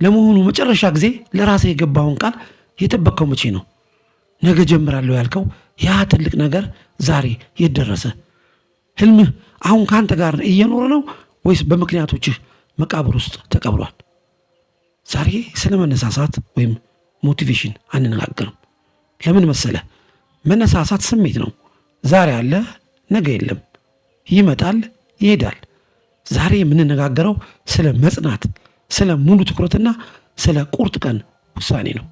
ለመሆኑ መጨረሻ ጊዜ ለራስህ የገባኸውን ቃል የጠበቅከው መቼ ነው? ነገ ጀምራለሁ ያልከው ያ ትልቅ ነገር ዛሬ የት ደረሰ? ህልምህ አሁን ከአንተ ጋር እየኖረ ነው ወይስ በምክንያቶችህ መቃብር ውስጥ ተቀብሯል? ዛሬ ስለ መነሳሳት ወይም motivation አንነጋገርም። ለምን መሰለህ? መነሳሳት ስሜት ነው። ዛሬ አለ፣ ነገ የለም። ይመጣል፣ ይሄዳል። ዛሬ የምንነጋገረው ስለ መጽናት፣ ስለ ሙሉ ትኩረትና ስለ ቁርጥ ቀን ውሳኔ ነው።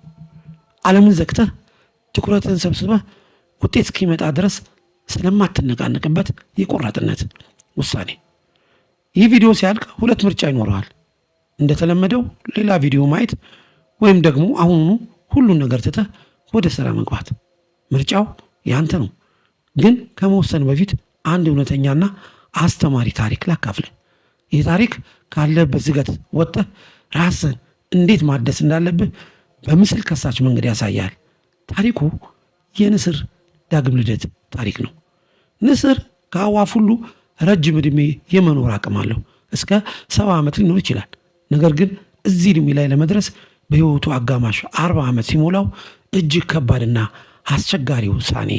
ዓለምን ዘግተህ ትኩረትን ሰብስበህ ውጤት እስኪመጣ ድረስ ስለማትነቃነቅበት የቆራጥነት ውሳኔ። ይህ ቪዲዮ ሲያልቅ ሁለት ምርጫ ይኖረዋል። እንደተለመደው ሌላ ቪዲዮ ማየት ወይም ደግሞ አሁኑኑ ሁሉን ነገር ትተህ ወደ ስራ መግባት። ምርጫው ያንተ ነው። ግን ከመወሰን በፊት አንድ እውነተኛና አስተማሪ ታሪክ ላካፍልህ። ይህ ታሪክ ካለበት ዝገት ወጥተህ ራስህን እንዴት ማደስ እንዳለብህ በምስል ከሳች መንገድ ያሳያል። ታሪኩ የንስር ዳግም ልደት ታሪክ ነው። ንስር ከአዕዋፍ ሁሉ ረጅም ዕድሜ የመኖር አቅም አለው። እስከ 70 ዓመት ሊኖር ይችላል። ነገር ግን እዚህ ዕድሜ ላይ ለመድረስ በሕይወቱ አጋማሽ 40 ዓመት ሲሞላው እጅግ ከባድና አስቸጋሪ ውሳኔ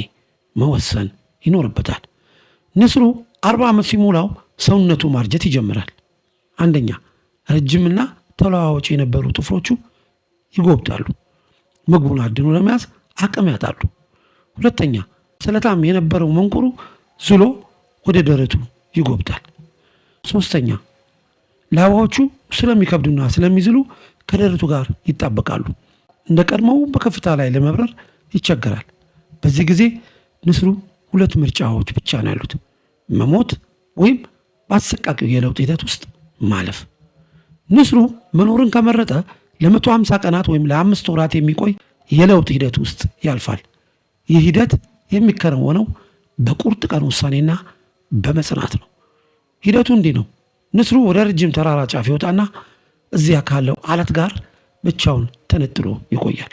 መወሰን ይኖርበታል። ንስሩ 40 ዓመት ሲሞላው ሰውነቱ ማርጀት ይጀምራል። አንደኛ፣ ረጅምና ተለዋዋጭ የነበሩ ጥፍሮቹ ይጎብጣሉ። ምግቡን አድኖ ለመያዝ አቅም ያጣሉ። ሁለተኛ፣ ስለታም የነበረው መንቁሩ ዝሎ ወደ ደረቱ ይጎብጣል። ሶስተኛ፣ ላባዎቹ ስለሚከብዱና ስለሚዝሉ ከደረቱ ጋር ይጣበቃሉ። እንደ ቀድሞው በከፍታ ላይ ለመብረር ይቸገራል። በዚህ ጊዜ ንስሩ ሁለት ምርጫዎች ብቻ ነው ያሉት፣ መሞት ወይም በአሰቃቂው የለውጥ ሂደት ውስጥ ማለፍ። ንስሩ መኖርን ከመረጠ ለ150 ቀናት ወይም ለ5 ወራት የሚቆይ የለውጥ ሂደት ውስጥ ያልፋል። ይህ ሂደት የሚከናወነው በቁርጥ ቀን ውሳኔና በመጽናት ነው። ሂደቱ እንዲህ ነው። ንስሩ ወደ ረጅም ተራራ ጫፍ ይወጣና እዚያ ካለው አለት ጋር ብቻውን ተነጥሎ ይቆያል።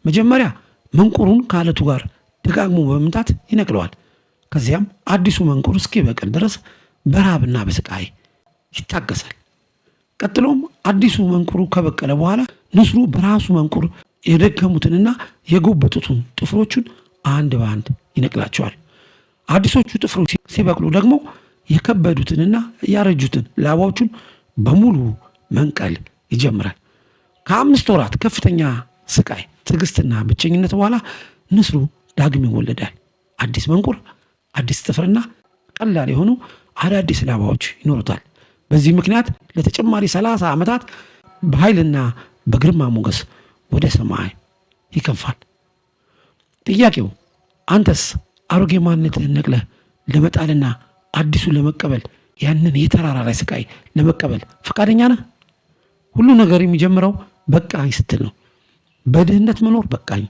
መጀመሪያ መንቁሩን ከአለቱ ጋር ደጋግሞ በመምታት ይነቅለዋል። ከዚያም አዲሱ መንቁር እስኪበቅል ድረስ በረሃብና በስቃይ ይታገሳል። ቀጥሎም አዲሱ መንቁሩ ከበቀለ በኋላ ንስሩ በራሱ መንቁር የደከሙትንና የጎበጡትን ጥፍሮቹን አንድ በአንድ ይነቅላቸዋል። አዲሶቹ ጥፍሮች ሲበቅሉ ደግሞ የከበዱትንና ያረጁትን ላባዎቹን በሙሉ መንቀል ይጀምራል። ከ5 ወራት ከፍተኛ ስቃይ፣ ትዕግስትና ብቸኝነት በኋላ ንስሩ ዳግም ይወለዳል። አዲስ መንቁር፣ አዲስ ጥፍርና ቀላል የሆኑ አዳዲስ ላባዎች ይኖሩታል። በዚህ ምክንያት ለተጨማሪ 30 ዓመታት በኃይልና በግርማ ሞገስ ወደ ሰማይ ይከንፋል። ጥያቄው፣ አንተስ አሮጌ ማንነትህን ነቅለህ ለመጣልና አዲሱን ለመቀበል፣ ያንን የተራራ ላይ ስቃይ ለመቀበል ፈቃደኛ ነህ? ሁሉ ነገር የሚጀምረው በቃኝ ስትል ነው። በድህነት መኖር በቃኝ፣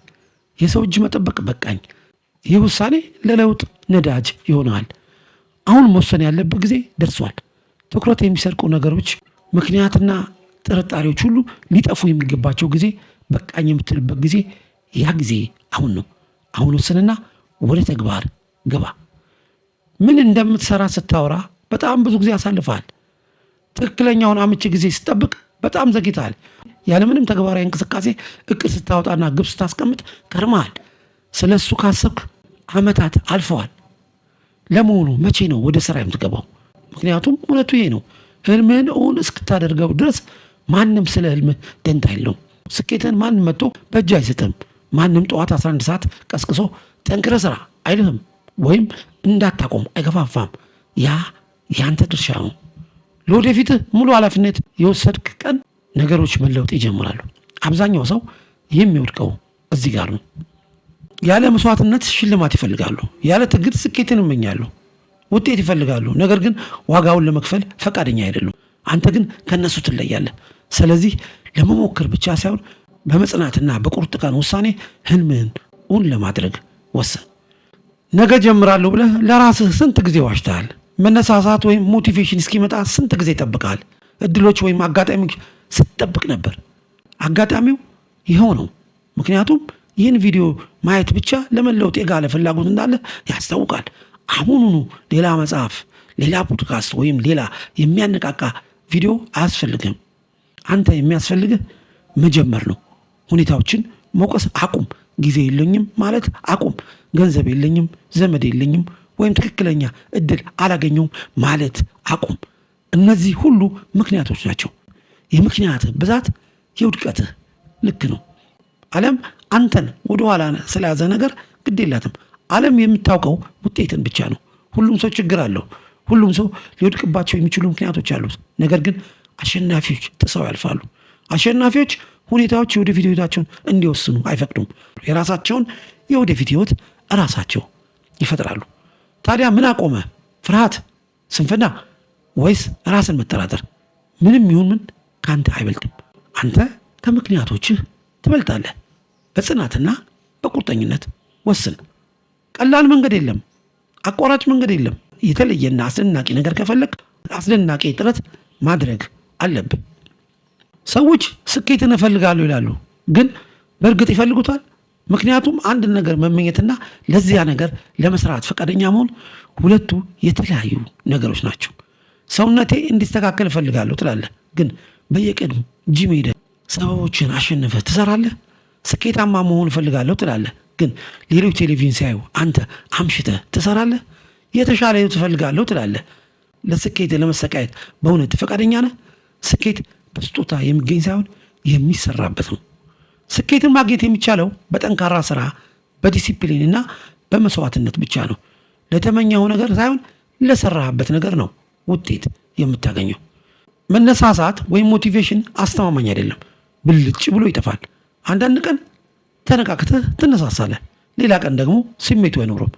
የሰው እጅ መጠበቅ በቃኝ። ይህ ውሳኔ ለለውጥ ነዳጅ ይሆናል። አሁን መወሰን ያለብህ ጊዜ ደርሷል። ትኩረት የሚሰርቁ ነገሮች፣ ምክንያትና ጥርጣሬዎች ሁሉ ሊጠፉ የሚገባቸው ጊዜ፣ በቃኝ የምትልበት ጊዜ፣ ያ ጊዜ አሁን ነው። አሁን ወስንና ወደ ተግባር ግባ። ምን እንደምትሰራ ስታወራ በጣም ብዙ ጊዜ አሳልፈሃል። ትክክለኛውን አመቺ ጊዜ ስትጠብቅ በጣም ዘግይተሃል። ያለምንም ተግባራዊ እንቅስቃሴ እቅድ ስታወጣና ግብ ስታስቀምጥ ከርመሃል። ስለ እሱ ካሰብክ ዓመታት አልፈዋል። ለመሆኑ መቼ ነው ወደ ስራ የምትገባው? ምክንያቱም እውነቱ ይሄ ነው። ህልምህን እውን እስክታደርገው ድረስ ማንም ስለ ህልምህ ደንታ የለውም። ስኬትህን ማንም መጥቶ በእጅ አይሰጥም። ማንም ጠዋት 11 ሰዓት ቀስቅሶ ጠንክረህ ስራ አይልህም ወይም እንዳታቆም አይገፋፋም። ያ ያንተ ድርሻ ነው። ለወደፊትህ ሙሉ ኃላፊነት የወሰድክ ቀን ነገሮች መለወጥ ይጀምራሉ። አብዛኛው ሰው የሚወድቀው እዚህ ጋር ነው። ያለ መስዋዕትነት ሽልማት ይፈልጋሉ። ያለ ትግል ስኬትን ይመኛሉ። ውጤት ይፈልጋሉ። ነገር ግን ዋጋውን ለመክፈል ፈቃደኛ አይደሉም። አንተ ግን ከነሱ ትለያለህ። ስለዚህ ለመሞከር ብቻ ሳይሆን በመጽናትና በቁርጥ ቀን ውሳኔ ህልምህን እውን ለማድረግ ወስን። ነገ ጀምራለሁ ብለህ ለራስህ ስንት ጊዜ ዋሽተሃል? መነሳሳት ወይም motivation እስኪመጣ ስንት ጊዜ ጠብቀሃል? እድሎች ወይም አጋጣሚዎች ስትጠብቅ ነበር። አጋጣሚው ይኸው ነው። ምክንያቱም ይህን ቪዲዮ ማየት ብቻ ለመለወጥ የጋለ ፍላጎት እንዳለ ያስታውቃል። አሁኑኑ ሌላ መጽሐፍ፣ ሌላ ፖድካስት ወይም ሌላ የሚያነቃቃ ቪዲዮ አያስፈልግም። አንተ የሚያስፈልግህ መጀመር ነው። ሁኔታዎችን መውቀስ አቁም። ጊዜ የለኝም ማለት አቁም። ገንዘብ የለኝም፣ ዘመድ የለኝም፣ ወይም ትክክለኛ እድል አላገኘውም ማለት አቁም። እነዚህ ሁሉ ምክንያቶች ናቸው። የምክንያትህ ብዛት የውድቀትህ ልክ ነው። ዓለም አንተን ወደኋላ ስለያዘ ነገር ግድ የላትም። ዓለም የምታውቀው ውጤትን ብቻ ነው። ሁሉም ሰው ችግር አለው። ሁሉም ሰው ሊወድቅባቸው የሚችሉ ምክንያቶች አሉት። ነገር ግን አሸናፊዎች ጥሰው ያልፋሉ። አሸናፊዎች ሁኔታዎች የወደፊት ህይወታቸውን እንዲወስኑ አይፈቅዱም። የራሳቸውን የወደፊት ህይወት እራሳቸው ይፈጥራሉ። ታዲያ ምን አቆመ? ፍርሃት፣ ስንፍና ወይስ ራስን መጠራጠር? ምንም ይሁን ምን ከአንተ አይበልጥም። አንተ ከምክንያቶችህ ትበልጣለህ። በጽናትና በቁርጠኝነት ወስን። ቀላል መንገድ የለም። አቋራጭ መንገድ የለም። የተለየና አስደናቂ ነገር ከፈለግ አስደናቂ ጥረት ማድረግ አለብህ። ሰዎች ስኬትን እፈልጋለሁ ይላሉ፣ ግን በእርግጥ ይፈልጉታል? ምክንያቱም አንድ ነገር መመኘትና ለዚያ ነገር ለመስራት ፈቃደኛ መሆን ሁለቱ የተለያዩ ነገሮች ናቸው። ሰውነቴ እንዲስተካከል እፈልጋለሁ ትላለህ፣ ግን በየቀኑ ጂም ሄደህ ሰበቦችን አሸንፈህ ትሰራለህ? ስኬታማ መሆን እፈልጋለሁ ትላለህ፣ ግን ሌሎች ቴሌቪዥን ሲያዩ አንተ አምሽተህ ትሰራለህ? የተሻለ ህይወት እፈልጋለሁ ትላለህ። ለስኬት ለመሰቃየት በእውነት ፈቃደኛ ነህ? ስኬት በስጦታ የሚገኝ ሳይሆን የሚሰራበት ነው። ስኬትን ማግኘት የሚቻለው በጠንካራ ስራ፣ በዲሲፕሊን እና በመስዋዕትነት ብቻ ነው። ለተመኘኸው ነገር ሳይሆን ለሰራህበት ነገር ነው ውጤት የምታገኘው። መነሳሳት ወይም motivation አስተማማኝ አይደለም፣ ብልጭ ብሎ ይጠፋል። አንዳንድ ቀን ተነቃቅተህ ትነሳሳለህ፣ ሌላ ቀን ደግሞ ስሜቱ አይኖርም።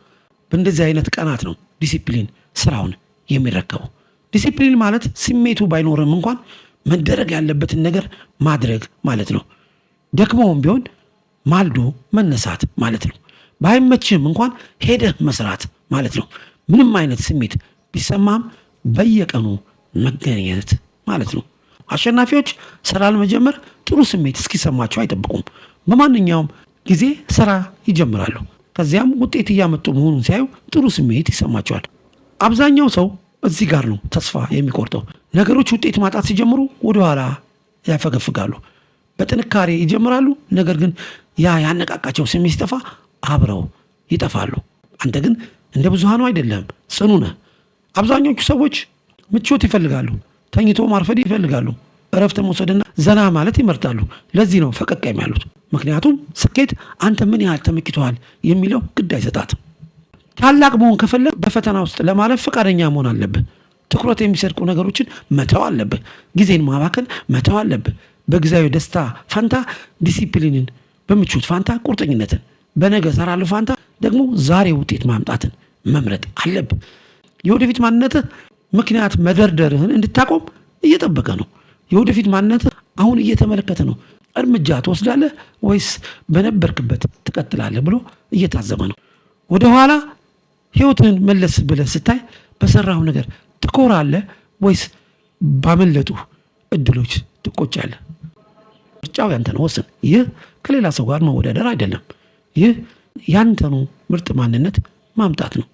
በእንደዚህ አይነት ቀናት ነው ዲሲፕሊን ስራውን የሚረከበው። ዲሲፕሊን ማለት ስሜቱ ባይኖርም እንኳን መደረግ ያለበትን ነገር ማድረግ ማለት ነው። ደክሞውም ቢሆን ማልዶ መነሳት ማለት ነው። ባይመችህም እንኳን ሄደህ መስራት ማለት ነው። ምንም አይነት ስሜት ቢሰማህም በየቀኑ መገኘት ማለት ነው። አሸናፊዎች ስራ ለመጀመር ጥሩ ስሜት እስኪሰማቸው አይጠብቁም። በማንኛውም ጊዜ ስራ ይጀምራሉ። ከዚያም ውጤት እያመጡ መሆኑን ሲያዩ ጥሩ ስሜት ይሰማቸዋል። አብዛኛው ሰው እዚህ ጋር ነው ተስፋ የሚቆርጠው። ነገሮች ውጤት ማጣት ሲጀምሩ ወደኋላ ያፈገፍጋሉ። በጥንካሬ ይጀምራሉ፣ ነገር ግን ያ ያነቃቃቸው ስሜት ሲጠፋ አብረው ይጠፋሉ። አንተ ግን እንደ ብዙሃኑ አይደለም፣ ጽኑ ነህ። አብዛኞቹ ሰዎች ምቾት ይፈልጋሉ፣ ተኝቶ ማርፈድ ይፈልጋሉ፣ እረፍት መውሰድና ዘና ማለት ይመርጣሉ። ለዚህ ነው ፈቀቅ የሚያሉት። ምክንያቱም ስኬት አንተ ምን ያህል ተመችቶሃል የሚለው ግድ አይሰጣትም። ታላቅ መሆን ከፈለግ በፈተና ውስጥ ለማለፍ ፈቃደኛ መሆን አለብህ። ትኩረት የሚሰርቁ ነገሮችን መተው አለብህ። ጊዜን ማባከን መተው አለብህ። በጊዜያዊ ደስታ ፋንታ ዲሲፕሊንን፣ በምቾት ፋንታ ቁርጠኝነትን፣ በነገ እሰራለሁ ፋንታ ደግሞ ዛሬ ውጤት ማምጣትን መምረጥ አለብህ። የወደፊት ማንነትህ ምክንያት መደርደርህን እንድታቆም እየጠበቀ ነው። የወደፊት ማንነትህ አሁን እየተመለከተ ነው። እርምጃ ትወስዳለህ ወይስ በነበርክበት ትቀጥላለህ ብሎ እየታዘበ ነው። ወደኋላ ህይወትህን መለስ ብለህ ስታይ በሰራው ነገር ትኮራለህ ወይስ ባመለጡ እድሎች ትቆጫለህ? ምርጫው ያንተ ነው፣ ወስን። ይህ ከሌላ ሰው ጋር መወዳደር አይደለም። ይህ ያንተኑ ምርጥ ማንነት ማምጣት ነው።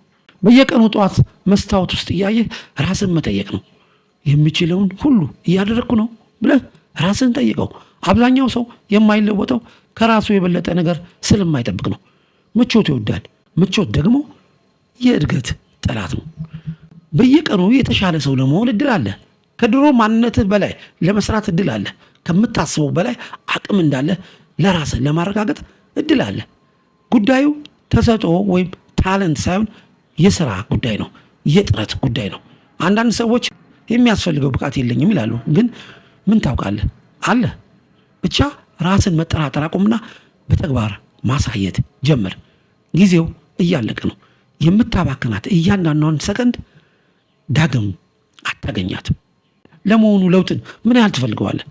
በየቀኑ ጠዋት መስታወት ውስጥ እያየህ ራስን መጠየቅ ነው። የሚችለውን ሁሉ እያደረግኩ ነው ብለህ ራስን ጠይቀው። አብዛኛው ሰው የማይለወጠው ከራሱ የበለጠ ነገር ስለማይጠብቅ ነው። ምቾት ይወዳል። ምቾት ደግሞ የእድገት ጠላት ነው። በየቀኑ የተሻለ ሰው ለመሆን እድል አለ። ከድሮ ማንነትህ በላይ ለመስራት እድል አለ። ከምታስበው በላይ አቅም እንዳለ ለራስህ ለማረጋገጥ እድል አለ። ጉዳዩ ተሰጥኦ ወይም ታለንት ሳይሆን የስራ ጉዳይ ነው፣ የጥረት ጉዳይ ነው። አንዳንድ ሰዎች የሚያስፈልገው ብቃት የለኝም ይላሉ። ግን ምን ታውቃለህ አለ። ብቻ ራስን መጠራጠር አቁምና በተግባር ማሳየት ጀምር። ጊዜው እያለቀ ነው። የምታባክናት እያንዳንዷን ሰከንድ ዳግም አታገኛትም። ለመሆኑ ለውጥን ምን ያህል ትፈልገዋለህ?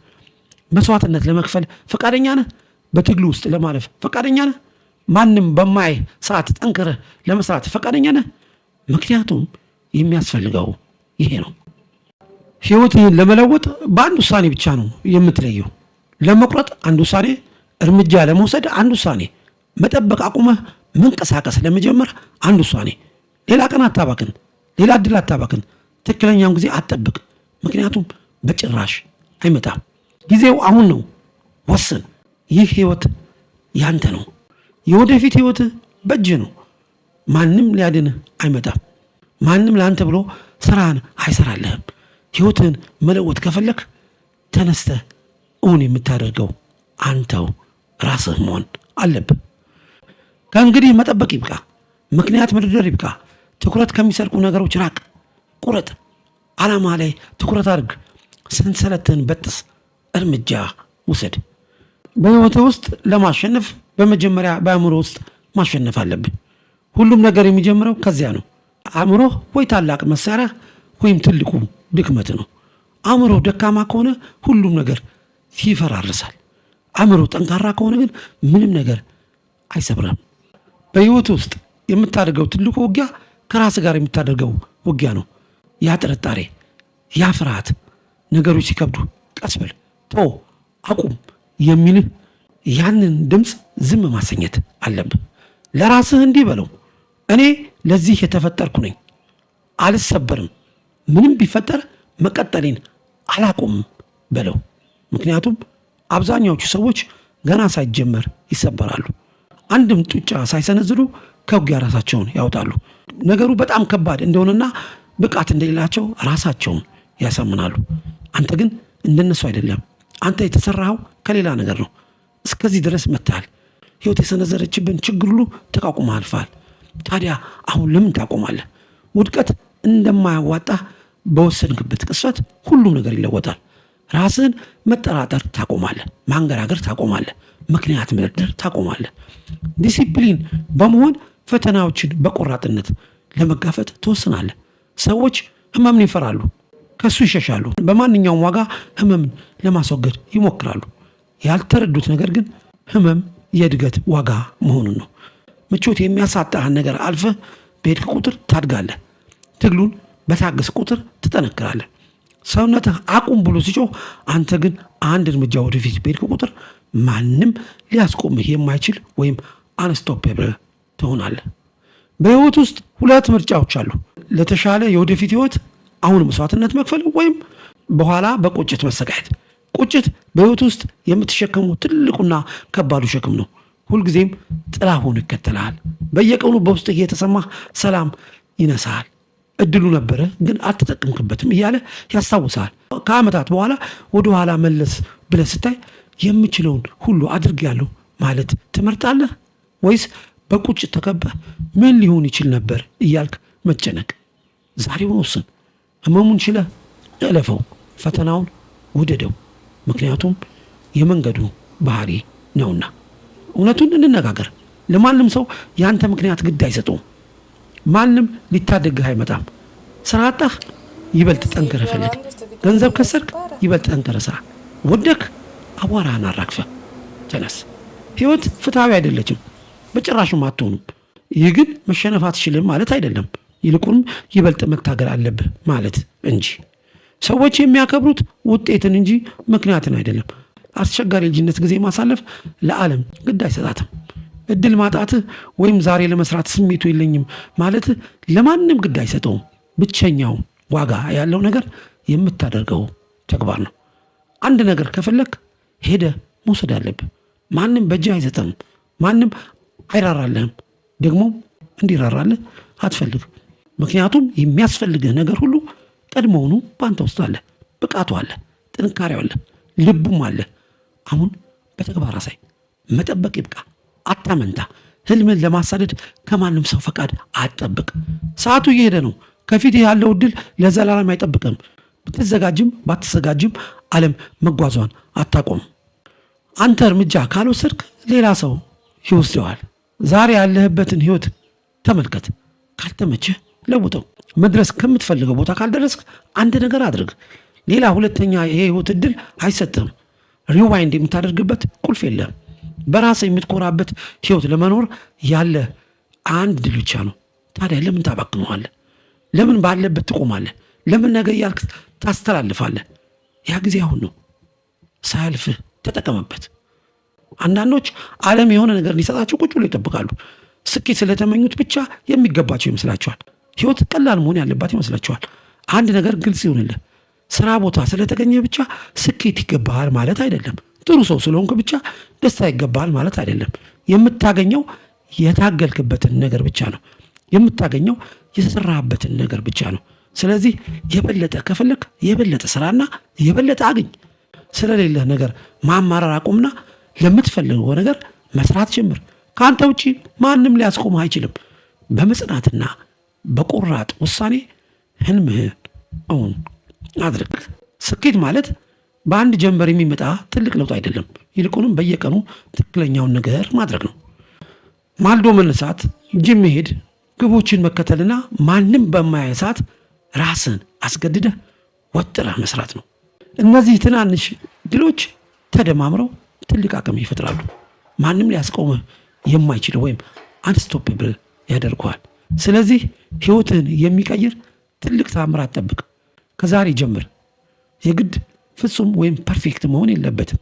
መስዋዕትነት ለመክፈል ፈቃደኛ ነህ? በትግሉ ውስጥ ለማለፍ ፈቃደኛ ነህ? ማንም በማይ ሰዓት ጠንክረህ ለመስራት ፈቃደኛ ነህ? ምክንያቱም የሚያስፈልገው ይሄ ነው። ህይወትህን ለመለወጥ በአንድ ውሳኔ ብቻ ነው የምትለየው። ለመቁረጥ አንድ ውሳኔ፣ እርምጃ ለመውሰድ አንድ ውሳኔ፣ መጠበቅ አቁመህ መንቀሳቀስ ለመጀመር አንድ ውሳኔ። ሌላ ቀን አታባክን፣ ሌላ እድል አታባክን። ትክክለኛውን ጊዜ አትጠብቅ፣ ምክንያቱም በጭራሽ አይመጣም። ጊዜው አሁን ነው። ወስን። ይህ ህይወት ያንተ ነው። የወደፊት ህይወትህ በእጅህ ነው። ማንም ሊያድንህ አይመጣም። ማንም ለአንተ ብሎ ስራህን አይሰራልህም። ህይወትህን መለወጥ ከፈለክ ተነስተህ እውን የምታደርገው አንተው ራስህ መሆን አለብህ። ከእንግዲህ መጠበቅ ይብቃ። ምክንያት መደርደር ይብቃ። ትኩረት ከሚሰርቁ ነገሮች ራቅ። ቁረጥ። ዓላማ ላይ ትኩረት አድርግ። ሰንሰለትህን በጥስ። እርምጃ ውሰድ። በህይወትህ ውስጥ ለማሸነፍ በመጀመሪያ በአእምሮ ውስጥ ማሸነፍ አለብህ። ሁሉም ነገር የሚጀምረው ከዚያ ነው። አእምሮህ ወይ ታላቅ መሳሪያ ወይም ትልቁ ድክመት ነው። አእምሮ ደካማ ከሆነ ሁሉም ነገር ይፈራርሳል። አእምሮ ጠንካራ ከሆነ ግን ምንም ነገር አይሰብረም። በህይወት ውስጥ የምታደርገው ትልቁ ውጊያ ከራስ ጋር የምታደርገው ውጊያ ነው። ያ ጥርጣሬ፣ ያ ፍርሃት፣ ነገሮች ሲከብዱ ቀስ በል፣ ተው፣ አቁም የሚልህ ያንን ድምፅ ዝም ማሰኘት አለብህ። ለራስህ እንዲህ በለው፣ እኔ ለዚህ የተፈጠርኩ ነኝ፣ አልሰበርም፣ ምንም ቢፈጠር መቀጠሌን አላቆምም በለው። ምክንያቱም አብዛኛዎቹ ሰዎች ገና ሳይጀመር ይሰበራሉ። አንድም ጡጫ ሳይሰነዝሩ ከውጊያ ራሳቸውን ያወጣሉ። ነገሩ በጣም ከባድ እንደሆነና ብቃት እንደሌላቸው ራሳቸውን ያሳምናሉ። አንተ ግን እንደነሱ አይደለም። አንተ የተሰራኸው ከሌላ ነገር ነው። እስከዚህ ድረስ መጥተሃል። ህይወት የሰነዘረችብን ችግር ሁሉ ተቋቁመህ አልፈሃል። ታዲያ አሁን ለምን ታቆማለህ? ውድቀት እንደማያዋጣ በወሰንክበት ቅጽበት ሁሉም ነገር ይለወጣል። ራስህን መጠራጠር ታቆማለህ። ማንገራገር ታቆማለህ። ምክንያት መደርደር ታቆማለህ። ዲሲፕሊን በመሆን ፈተናዎችን በቆራጥነት ለመጋፈጥ ትወስናለህ። ሰዎች ህመምን ይፈራሉ፣ ከሱ ይሸሻሉ። በማንኛውም ዋጋ ህመምን ለማስወገድ ይሞክራሉ። ያልተረዱት ነገር ግን ህመም የእድገት ዋጋ መሆኑን ነው። ምቾት የሚያሳጣህን ነገር አልፈህ በሄድክ ቁጥር ታድጋለህ። ትግሉን በታገስ ቁጥር ትጠነክራለህ። ሰውነትህ አቁም ብሎ ሲጮህ፣ አንተ ግን አንድ እርምጃ ወደፊት በሄድክ ቁጥር ማንም ሊያስቆምህ የማይችል ወይም unstoppable ትሆናለህ። በህይወት ውስጥ ሁለት ምርጫዎች አሉ። ለተሻለ የወደፊት ህይወት አሁን መስዋዕትነት መክፈል ወይም በኋላ በቁጭት መሰቃየት። ቁጭት በህይወት ውስጥ የምትሸከመው ትልቁና ከባዱ ሸክም ነው። ሁልጊዜም ጥላ ሆኖ ይከተልሃል። በየቀኑ በውስጥ እየተሰማህ ሰላም ይነሳሃል። እድሉ ነበረ ግን አልተጠቀምክበትም እያለ ያስታውሳል። ከዓመታት በኋላ ወደኋላ መለስ ብለህ ስታይ የምችለውን ሁሉ አድርጌያለሁ ማለት ትመርጣለህ ወይስ በቁጭት ተከበህ ምን ሊሆን ይችል ነበር እያልክ መጨነቅ? ዛሬውን ወስን። ህመሙን ችለህ እለፈው። ፈተናውን ውደደው። ምክንያቱም የመንገዱ ባህሪ ነውና። እውነቱን እንነጋገር። ለማንም ሰው ያንተ ምክንያት ግድ አይሰጠውም። ማንም ሊታደግህ አይመጣም። ስራ አጣህ፣ ይበልጥ ጠንክረህ ፈልግ። ገንዘብ ከሰርክ፣ ይበልጥ ጠንክረህ ስራ። ወደክ፣ አቧራህን አራግፈህ ተነስ። ህይወት ፍትሐዊ አይደለችም፣ በጭራሽም አትሆኑም። ይህ ግን መሸነፍ አትችልም ማለት አይደለም። ይልቁንም ይበልጥ መታገል አለብህ ማለት እንጂ። ሰዎች የሚያከብሩት ውጤትን እንጂ ምክንያትን አይደለም። አስቸጋሪ የልጅነት ጊዜ ማሳለፍ ለዓለም ግድ አይሰጣትም። እድል ማጣትህ ወይም ዛሬ ለመስራት ስሜቱ የለኝም ማለትህ ለማንም ግድ አይሰጠውም። ብቸኛው ዋጋ ያለው ነገር የምታደርገው ተግባር ነው። አንድ ነገር ከፈለክ ሄደህ መውሰድ አለብህ። ማንም በእጅህ አይሰጥም። ማንም አይራራልህም። ደግሞ እንዲራራልህ አትፈልግም። ምክንያቱም የሚያስፈልግህ ነገር ሁሉ ቀድሞውኑ በአንተ ውስጥ አለ። ብቃቱ አለ፣ ጥንካሬው አለ፣ ልቡም አለ። አሁን በተግባር አሳይ። መጠበቅ ይብቃ። አታመንታ። ህልምን ለማሳደድ ከማንም ሰው ፈቃድ አትጠብቅ። ሰዓቱ እየሄደ ነው። ከፊት ያለው እድል ለዘላለም አይጠብቅም። ብትዘጋጅም ባትዘጋጅም ዓለም መጓዟን አታቆም። አንተ እርምጃ ካልወሰድክ ሌላ ሰው ይወስደዋል። ዛሬ ያለህበትን ህይወት ተመልከት። ካልተመቸህ ለውጠው። መድረስ ከምትፈልገው ቦታ ካልደረስክ አንድ ነገር አድርግ። ሌላ ሁለተኛ የህይወት እድል አይሰጥህም። Rewind የምታደርግበት ቁልፍ የለም። በራስህ የምትኮራበት ህይወት ለመኖር ያለ አንድ እድል ብቻ ነው። ታዲያ ለምን ታባክነዋለህ? ለምን ባለበት ትቆማለህ? ለምን ነገ እያልክ ታስተላልፋለህ? ያ ጊዜ አሁን ነው። ሳያልፍህ ተጠቀምበት። አንዳንዶች ዓለም የሆነ ነገር እንዲሰጣቸው ቁጭ ብሎ ይጠብቃሉ። ስኬት ስለተመኙት ብቻ የሚገባቸው ይመስላቸዋል። ህይወት ቀላል መሆን ያለባት ይመስላቸዋል። አንድ ነገር ግልጽ ይሁንልህ፣ ስራ ቦታ ስለተገኘ ብቻ ስኬት ይገባሃል ማለት አይደለም። ጥሩ ሰው ስለሆንክ ብቻ ደስታ ይገባሃል ማለት አይደለም። የምታገኘው የታገልክበትን ነገር ብቻ ነው። የምታገኘው የሰራህበትን ነገር ብቻ ነው። ስለዚህ የበለጠ ከፈለክ የበለጠ ስራና የበለጠ አግኝ። ስለሌለህ ነገር ማማረር አቁምና ለምትፈልገው ነገር መስራት ጀምር። ከአንተ ውጪ ማንም ሊያስቆምህ አይችልም። በመጽናትና በቆራጥ ውሳኔ ህልምህን እውን አድርግ። ስኬት ማለት በአንድ ጀንበር የሚመጣ ትልቅ ለውጥ አይደለም። ይልቁንም በየቀኑ ትክክለኛውን ነገር ማድረግ ነው። ማልዶ መነሳት፣ ጅም መሄድ፣ ግቦችን መከተልና ማንም በማያይ ሰዓት ራስን አስገድደህ ወጥረህ መስራት ነው። እነዚህ ትናንሽ ድሎች ተደማምረው ትልቅ አቅም ይፈጥራሉ። ማንም ሊያስቆምህ የማይችል ወይም unstoppable ያደርገዋል። ስለዚህ ህይወትህን የሚቀይር ትልቅ ታምራት ጠብቅ። ከዛሬ ጀምር። የግድ ፍጹም ወይም perfect መሆን የለበትም፣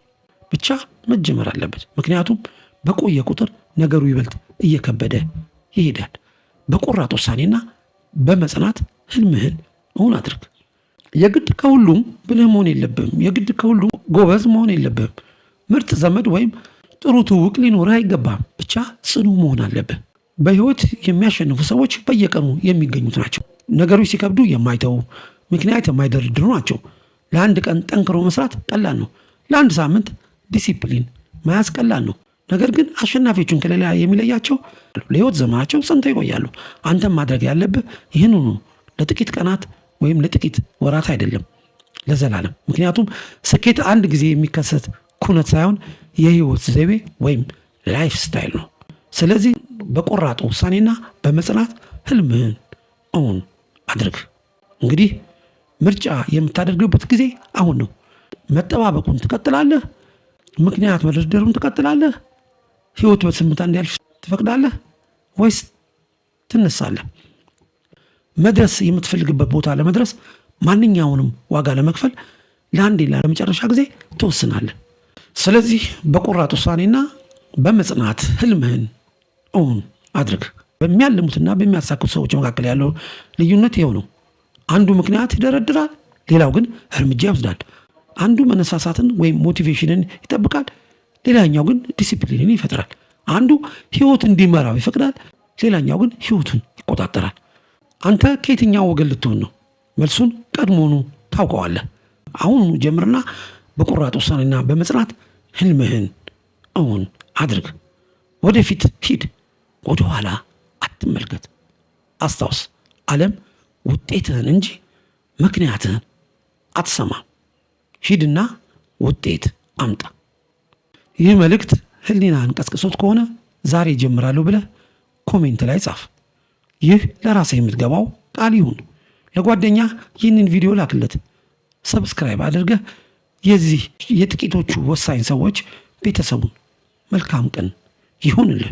ብቻ መጀመር አለበት። ምክንያቱም በቆየ ቁጥር ነገሩ ይበልጥ እየከበደ ይሄዳል። በቆራጥ ውሳኔና በመጽናት ህልምህን እውን አድርግ። የግድ ከሁሉም ብልህ መሆን የለብህም። የግድ ከሁሉም ጎበዝ መሆን የለብህም። ምርጥ ዘመድ ወይም ጥሩ ትውውቅ ሊኖርህ አይገባም። ብቻ ጽኑ መሆን አለብህ። በህይወት የሚያሸንፉ ሰዎች በየቀኑ የሚገኙት ናቸው። ነገሮች ሲከብዱ የማይተዉ፣ ምክንያት የማይደረድሩ ናቸው። ለአንድ ቀን ጠንክሮ መስራት ቀላል ነው። ለአንድ ሳምንት ዲሲፕሊን መያዝ ቀላል ነው። ነገር ግን አሸናፊዎቹን ከሌላ የሚለያቸው ለህይወት ዘመናቸው ጸንተው ይቆያሉ። አንተም ማድረግ ያለብህ ይህንኑ ለጥቂት ቀናት ወይም ለጥቂት ወራት አይደለም፣ ለዘላለም። ምክንያቱም ስኬት አንድ ጊዜ የሚከሰት ኩነት ሳይሆን የህይወት ዘይቤ ወይም lifestyle ነው። ስለዚህ በቆራጥ ውሳኔና በመጽናት ህልምህን እውን አድርግ። እንግዲህ ምርጫ የምታደርግበት ጊዜ አሁን ነው። መጠባበቁን ትቀጥላለህ? ምክንያት መደርደሩን ትቀጥላለህ? ህይወት በዝምታ እንዲያልፍ ትፈቅዳለህ ወይስ ትነሳለህ? መድረስ የምትፈልግበት ቦታ ለመድረስ ማንኛውንም ዋጋ ለመክፈል ለአንዴና ለመጨረሻ ጊዜ ትወስናለህ። ስለዚህ በቆራጥ ውሳኔና በመጽናት ህልምህን እውን አድርግ። በሚያልሙትና በሚያሳኩት ሰዎች መካከል ያለው ልዩነት ይኸው ነው። አንዱ ምክንያት ይደረድራል፣ ሌላው ግን እርምጃ ይወስዳል። አንዱ መነሳሳትን ወይም motivation ን ይጠብቃል፣ ሌላኛው ግን ዲሲፕሊንን ይፈጥራል። አንዱ ህይወት እንዲመራው ይፈቅዳል፣ ሌላኛው ግን ህይወቱን ይቆጣጠራል። አንተ ከየትኛው ወገን ልትሆን ነው? መልሱን ቀድሞውኑ ታውቀዋለህ። አሁኑኑ ጀምርና በቆራጥ ውሳኔና በመጽናት ህልምህን እውን አድርግ። ወደፊት ሂድ፣ ወደኋላ አትመልከት። አስታውስ፣ ዓለም ውጤትህን እንጂ ምክንያትህን አትሰማም። ሂድና ውጤት አምጣ። ይህ መልእክት ህሊናህን ቀስቅሶት ከሆነ ዛሬ እጀምራለሁ ብለህ comment ላይ ጻፍ። ይህ ለራስህ የምትገባው ቃል ይሁን። ለጓደኛ ይህንን ቪዲዮ ላክለት። Subscribe አድርገህ የዚህ የጥቂቶቹ ወሳኝ ሰዎች ቤተሰቡን መልካም ቀን ይሁንልህ።